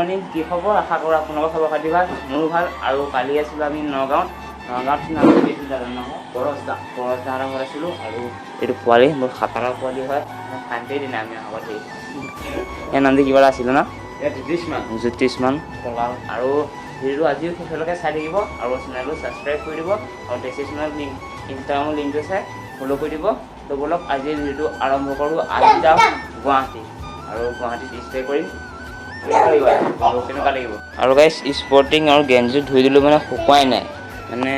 Morning. কি খবৰ? আশা কৰোঁ আপোনালোকৰ খবৰ খাতি ভাল, মোৰো ভাল। আৰু কালি আছিলোঁ আমি নগাঁৱত। নগাঁৱত নাম কি আছিল দাদা? নহয়, পৰশদা, পৰশদাহঁতৰ ঘৰত আছিলোঁ। আৰু এইটো পোৱালি মোৰ সাতাৰৰ পোৱালি হয়, শান্তি দিনা আমি আগত সেই ইয়াৰ নামটো কিবা এটা আছিলে ন, জ্যোতিষ্মান কলাল। আৰু ভিডিঅ'টো আজিও শেষলৈকে চাই থাকিব আৰু চেনেলটো ছাবস্ক্ৰাইব কৰি দিব আৰু ডেছক্ৰিপশ্যনত লিংক, ইনষ্টাগ্ৰামৰ লিংকটো চাই ফ'ল' কৰি দিব। তো ব'লক, আজিৰ ভিডিঅ'টো আৰম্ভ কৰোঁ। আজি যাওঁ গুৱাহাটী আৰু গুৱাহাটীত ষ্টে কৰিম। কেনেকুৱা লাগিব আৰু কেনেকুৱা লাগিব? আৰু গাইছ, স্পৰ্টিং আৰু গেঞ্জি ধুই দিলোঁ, মানে শুকুৱাই নাই। মানে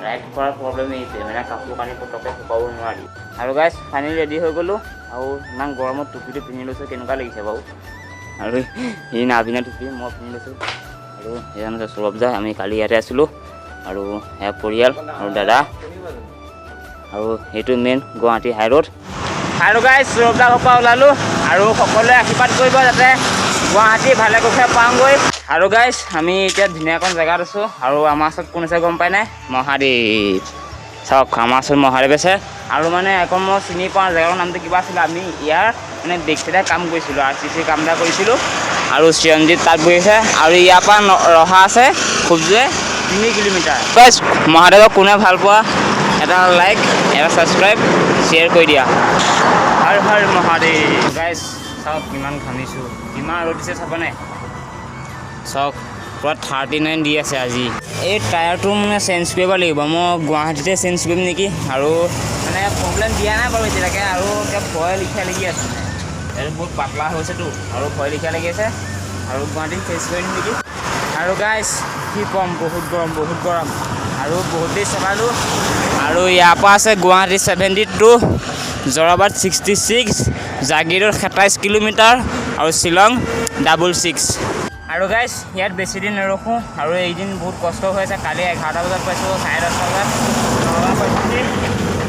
ৰাইড কৰাৰ প্ৰব্লেম এইটোৱে, মানে কাপোৰ কানি পটককৈ শুকাব নোৱাৰি। আৰু গাইছ, ফাইনেলি ৰেডি হৈ গ'লোঁ আৰু ইমান গৰমত টুপিটো পিন্ধি লৈছোঁ, কেনেকুৱা লাগিছে বাৰু? আৰু সি নাপিন্ধা টুপি, মই পিন্ধি লৈছোঁ। আৰু সেইজন আছে সৌৰভ দা, আমি কালি ইয়াতে আছিলোঁ। আৰু সেয়া পৰিয়াল আৰু দাদা। আৰু সেইটো মেইন গুৱাহাটী হাই ৰোড। আৰু গাইছ, সৌৰভ দা ঘৰৰ পৰা ওলালোঁ আৰু সকলোৱে আশীৰ্বাদ কৰিব যাতে গুৱাহাটী ভালে কুশলে পাওঁগৈ। আৰু গাইছ, আমি এতিয়া ধুনীয়া এখন জেগাত আছোঁ আৰু আমাৰ ওচৰত কোন আছে গম পাই নাই? মহাদেৱ। চাওক, আমাৰ ওচৰত মহাদেৱ আছে। আৰু মানে এখন মই চিনি পাওঁ, জেগাৰ নামটো কিবা আছিলে। আমি ইয়াৰ মানে বেক চাইডে কাম কৰিছিলোঁ, আৰচিচি কাম এটা কৰিছিলোঁ। আৰু চিৰঞ্জীৱ তাত বহিছে। আৰু ইয়াৰ পৰা ৰহা আছে খুব জোৰে 3 কিলোমিটাৰ। বাছ, মহাদেৱক কোনে ভাল পোৱা, এটা লাইক, এটা ছাবস্ক্ৰাইব, শ্বেয়াৰ কৰি দিয়া। হৰ হৰ মহাদেৱ। গাইছ, চাওক কিমান ঘামিছোঁ, কিমান ৰ'দ দিছে চাবনে? চাওক, পূৰা 39 দি আছে আজি। এই টায়াৰটো মানে চেঞ্জ কৰিব লাগিব, মই গুৱাহাটীতে চেঞ্জ কৰিম নেকি। আৰু মানে প্ৰব্লেম দিয়া নাই বাৰু এতিয়ালৈকে। আৰু এতিয়া ভয় লিখীয়া লাগি আছে, মানে এইটো বহুত পাতলা হৈছেতো আৰু ভয় লিখীয়া লাগি আছে। আৰু গুৱাহাটীত চেঞ্জ কৰিম নেকি। আৰু গাইছ, কি ক'ম, বহুত গৰম, বহুত গৰম। আৰু বহুত দেৰি চলালোঁ। আৰু ইয়াৰ পৰা আছে গুৱাহাটী 72, যোৰাবাট 66, জাগিৰোড 27 কিলোমিটাৰ আৰু শ্বিলং 66। আৰু গাইছ, ইয়াত বেছি দিন নৰখোঁ। আৰু এইদিন বহুত কষ্ট হৈ আছে। কালি 11টা বজাত পাইছোঁ, 10:30 বজাত নগাঁও পাইছোঁহি।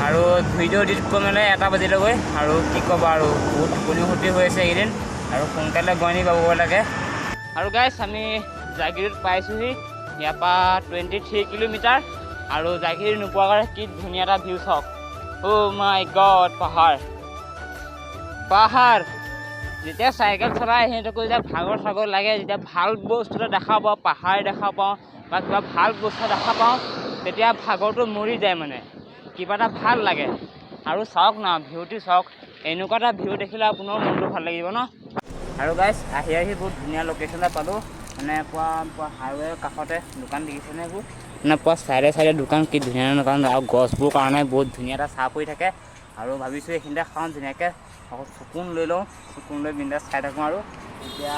আৰু ভিডিঅ' এডিট কৰি মানে 1টা বাজিলেগৈ। আৰু কি ক'ব, আৰু বহুত টোপনি ক্ষতি হৈ আছে এইকেইদিন। আৰু সোনকালে গুৱাহাটী পাব লাগে। আৰু গাইছ, আমি জাগিৰোড পাইছোঁহি। ইয়াৰ পৰা 23 কিলোমিটাৰ। আৰু জাগিৰোড নোপোৱাৰ কাৰণে কি ধুনীয়া এটা ভিউ চাওক। অ' মাই গড, পাহাৰ, পাহাৰ। যেতিয়া চাইকেল চলাই আহি থাকোঁ, যেতিয়া ভাগৰ চাগৰ লাগে, যেতিয়া ভাল বস্তু এটা দেখা পাওঁ, পাহাৰ দেখা পাওঁ বা কিবা ভাল বস্তু দেখা পাওঁ, তেতিয়া ভাগৰটো মৰি যায়, মানে কিবা এটা ভাল লাগে। আৰু চাওক না, ভিউটো চাওক। এনেকুৱা এটা ভিউ দেখিলে আপোনাৰ মনটো ভাল লাগিব ন? আৰু গাইছ, আহি আহি বহুত ধুনীয়া লোকেশ্যন এটা পালোঁ। মানে পূৰা পূৰা হাইৱেৰ কাষতে দোকান দেখিছেনে এইবোৰ? মানে পূৰা চাইডে চাইডে দোকান, কি ধুনীয়া ধুনীয়া দোকান। আৰু গছবোৰ কাৰণে বহুত ধুনীয়া এটা ছাঁ পৰি থাকে। আৰু ভাবিছোঁ এইখিনিতে খাওঁ ধুনীয়াকৈ, আকৌ চকুন লৈ লওঁ, চকুন লৈ বিন্দাছ খাই থাকোঁ। আৰু এতিয়া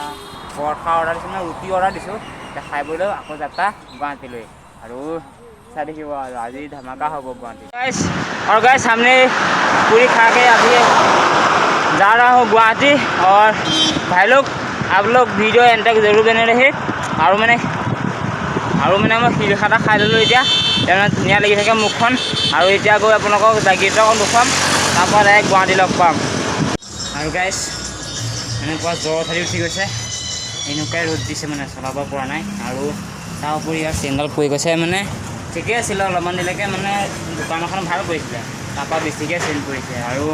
পৰঠা অৰ্ডাৰ দিছোঁ, মানে ৰুটি অৰ্ডাৰ দিছোঁ। এতিয়া খাই বৈ লওঁ, আকৌ যাত্ৰা গুৱাহাটীলৈ। আৰু চাই থাকিব, আৰু আজি ধমাকা হ'ব গুৱাহাটী। गाइस, और गाइस, हमने पूरी खा के अभी जा रहा हूँ गुवाहाटी। और भाई लोग, आप लोग वीडियो एंड तक जरूर बने रहे। আৰু মানে মই শিলখা এটা খাই ল'লোঁ এতিয়া, এতিয়া মানে ধুনীয়া লাগি থাকে মুখখন। আৰু এতিয়া গৈ আপোনালোকক জাগিৰোড অকণ দেখুৱাম, তাৰপৰা ডাইৰেক্ট গুৱাহাটী লগ পাম। আৰু গাইছ, মানে পূৰা জ্বৰ উঠাই উঠি গৈছে, এনেকুৱাই ৰ'দ দিছে, মানে চলাব পৰা নাই। আৰু তাৰ উপৰি ইয়াৰ চেইনডাল পৰি গৈছে। মানে ঠিকেই আছিলে অলপমান দেৰিলৈকে, মানে দোকান এখন ভাল কৰিছিলে, তাৰপৰা বেছিকৈ চেইন পৰিছে। আৰু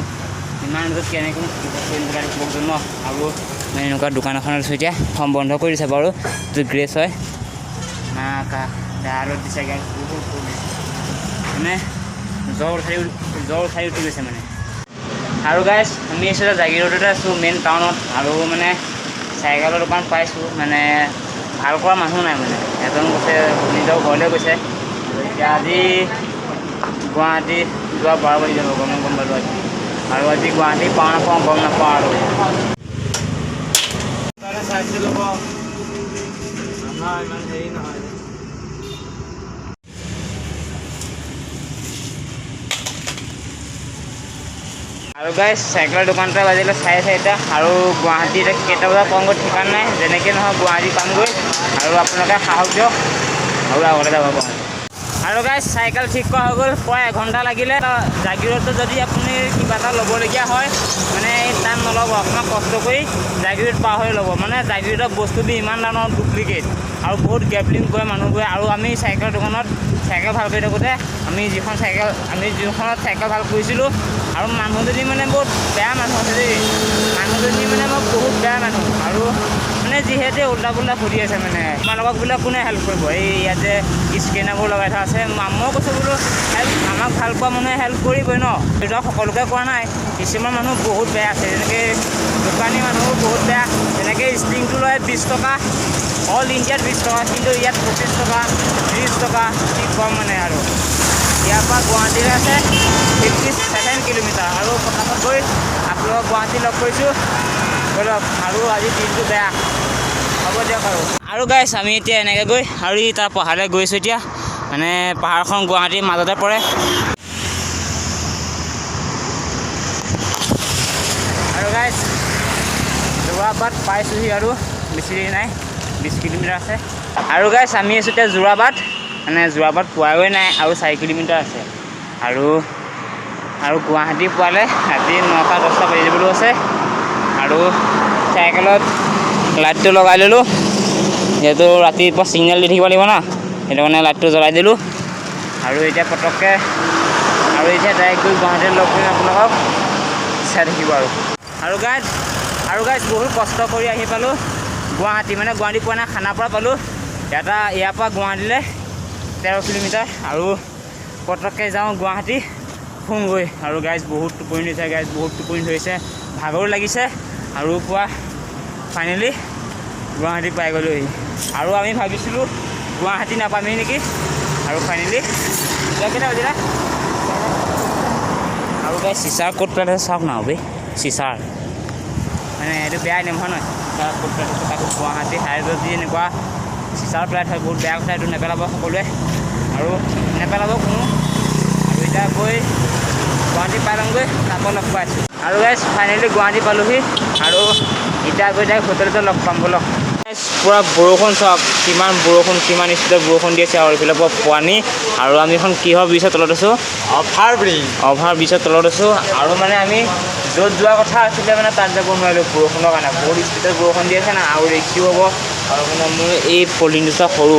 ইমান ৰ'দত কেনেকৈ চেইন পেলাই থাকিব ন? আৰু মানে এনেকুৱা দোকান এখন আছোঁ, এতিয়া এখন বন্ধ কৰি দিছে বাৰু। এইটো গ্ৰেছ হয় না কা। বেয়া ৰ'দ দিছে গাইছ, বহুত ৰ'দ দিছে, মানে জ্বৰ উঠাই উঠি গৈছে মানে। আৰু গাইছ, আমি আচলতে জাগিৰোডতে আছোঁ, মেইন টাউনত। আৰু মানে চাইকেলৰ দোকান পাইছোঁ, মানে ভাল কৰা মানুহ নাই, মানে এজন গৈছে, নিজৰ ঘৰলৈ গৈছে। আৰু এতিয়া আজি গুৱাহাটী যোৱা 12 বাজি যাব, গম গম পালোঁ আজি। আৰু আজি গুৱাহাটী পাওঁ নাপাওঁ গম নাপাওঁ। আৰু চাইছিলো ল'ব, আমাৰ ইমান হেৰি নহয়। আৰু গাইছ, চাইকেলৰ দোকানতে বাজিলে 4:30। আৰু গুৱাহাটী এতিয়া কেইটা বজাত পাওঁগৈ ঠিকান নাই। যেনেকৈ নহয় গুৱাহাটী পামগৈ। আৰু আপোনালোকে সাহস দিয়ক আৰু আগলৈ যাব পাৰোঁ। আৰু গাইছ, চাইকেল ঠিক কৰা হৈ গ'ল, প্ৰায় এঘণ্টা লাগিলে। জাগিৰোডত যদি আপুনি কিবা এটা ল'বলগীয়া হয়, মানে তাত নল'ব, অকণমান কষ্ট কৰি জাগিৰোড পাৰ হৈ ল'ব। মানে জাগিৰোডৰ বস্তুবোৰ ইমান ডাঙৰ ডুপ্লিকেট আৰু বহুত গেবলিং কৰে মানুহবোৰে। আৰু আমি চাইকেলৰ দোকানত চাইকেল ভাল কৰি থাকোঁতে আমি যোনখনত চাইকেল ভাল কৰিছিলোঁ, আৰু মানুহজনী মানে বহুত বেয়া মানুহ আছে দেই। মানুহজনী মানে মই বহুত বেয়া মানুহ আৰু মানে মানে যিহেতু উল্টা পুল্টা সুধি আছে, মানে তোমালোকক বোলে কোনে হেল্প কৰিব, এই ইয়াতে স্কেনাৰবোৰ লগাই থোৱা আছে। মই কৈছোঁ বোলো হেল্প আমাক ভাল পোৱা মানুহে হেল্প কৰিবই ন। সেইটো সকলোকে কোৱা নাই, কিছুমান মানুহ বহুত বেয়া আছে, যেনেকৈ দোকানী মানুহো বহুত বেয়া। যেনেকৈ ষ্টিংটো লয় 20 টকা, অল ইণ্ডিয়াত 20 টকা, কিন্তু ইয়াত 25 টকা, 30 টকা, কি কম মানে। আৰু ইয়াৰ পৰা গুৱাহাটীলৈ আছে 57 কিলোমিটাৰ। আৰু ফটাফট গৈ আপোনালোকক গুৱাহাটী লগ কৰিছোঁ, ব'লক। আৰু আজি দিনটো বেয়া হ'ব দিয়ক। আৰু গাইছ, আমি এতিয়া এনেকৈ গৈ আৰু এই তাৰ পাহাৰলৈ গৈছোঁ এতিয়া, মানে পাহাৰখন গুৱাহাটীৰ মাজতে পৰে। আৰু গাইছ, যোৰাবাট পাইছোঁহি, আৰু বেছি দেৰি নাই, 20 কিলোমিটাৰ আছে। আৰু গাইছ, আমি আছোঁ এতিয়া যোৰাবাট, মানে যোৰাবাট পোৱাগৈ নাই, আৰু 4 কিলোমিটাৰ আছে। আৰু আৰু গুৱাহাটী পোৱালে ৰাতি 9টা 10টা বাজি যাবলৈও আছে। আৰু চাইকেলত লাইটটো লগাই ল'লোঁ, যিহেতু ৰাতিপুৱা ছিগনেল দি থাকিব লাগিব না, সেইটো কাৰণে লাইটটো জ্বলাই দিলোঁ। আৰু এতিয়া পটককৈ আৰু এতিয়া ডাইৰেক্ট গৈ গুৱাহাটীত লগ কৰিম আপোনালোকক, চাই থাকিব। আৰু গাইজ, বহুত কষ্ট কৰি আহি পালোঁ গুৱাহাটী, মানে গুৱাহাটী পোৱা নাই, খানাপাৰা পালোঁ। ইয়াৰ পৰা গুৱাহাটীলৈ 13 কিলোমিটাৰ। আৰু পটককৈ যাওঁ গুৱাহাটী শুমগৈ। আৰু গাইজ, বহুত টোপনি ধৰিছে গাইজ, বহুত টোপনি ধৰিছে, ভাগৰো লাগিছে। আৰু পুৱা ফাইনেলি গুৱাহাটী পাই গ'লোহি। আৰু আমি ভাবিছিলোঁ গুৱাহাটী নাপামেই নেকি, আৰু ফাইনেলি এতিয়া কেইটা বাজিলে? আৰু গাইজ, চিচাৰ ক'ত পেলাই থৈছে চাওক না, বে চিচাৰ, মানে এইটো বেয়া নিয়ম হয় নহয়, চিচাৰ ক'ত পেলাই থৈছে। তাকো গুৱাহাটী হাইৱেত যদি এনেকুৱা চিচাৰ পেলাই থয়, বহুত বেয়া কথা, এইটো নেপেলাব সকলোৱে, আৰু নেপেলাব কোনো। আৰু এতিয়া গৈ গুৱাহাটী পাই ল'মগৈ, তাৰপৰা লগ পাই আছোঁ। আৰু গাইজ, ফাইনেলি গুৱাহাটী পালোহি। আৰু এতিয়া গৈ ডাইৰেক্ট হোটেলতে লগ পাম, ব'লক। পূৰা বৰষুণ চাওক, কিমান বৰষুণ, কিমান স্পীডত বৰষুণ দি আছে। আৰু এইফালৰ পৰা পানী। আৰু আমি এখন কিহৰ ব্ৰিজৰ তলত আছোঁ? Over bridge. অভাৰ ব্ৰিজৰ তলত আছোঁ। আৰু মানে আমি য'ত যোৱা কথা আছিলে, মানে তাত যাব নোৱাৰিলোঁ বৰষুণৰ কাৰণে। বহুত স্পীডত বৰষুণ দি আছে না, আৰু ৰিক্সিও হ'ব। আৰু মানে মোৰ এই পলিথিনটো চব সৰু,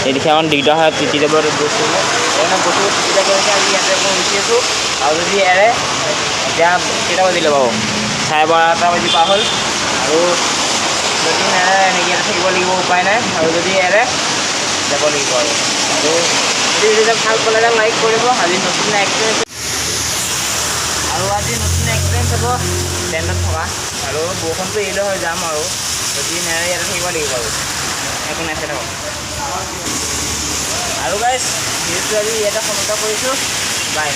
এই দেখি অকণ দিগদাৰ হয়, তিতি যাব বস্তুবোৰ। সেইকাৰণে বস্তুবোৰ তিতি যাব, আজি ইয়াতে অকণ ৰখি আছোঁ। আৰু যদি এৰে, এতিয়া কেইটা বাজিলে বাৰু? 12:30 বাজি পাৰ হ'ল। আৰু যদি নেৰে, এনেকৈ ইয়াতে থাকিব লাগিব, উপায় নাই। আৰু যদি এৰে, যাব লাগিব। আৰু আৰু যদি ভিডিঅ'টো ভাল পালে, লাইক কৰিব। আজি নতুন এক্সপিৰিয়েঞ্চ হ'ব টেণ্টত থকা। আৰু বৰষুণটো এৰিলে হৈ যাম, আৰু যদি নেৰে, ইয়াতে থাকিব লাগিব, আৰু একো নাই, চাই থাকক। আৰু গাইজ, ভিডিঅ'টো আজি ইয়াতে সমাপ্ত কৰিছোঁ, বাই।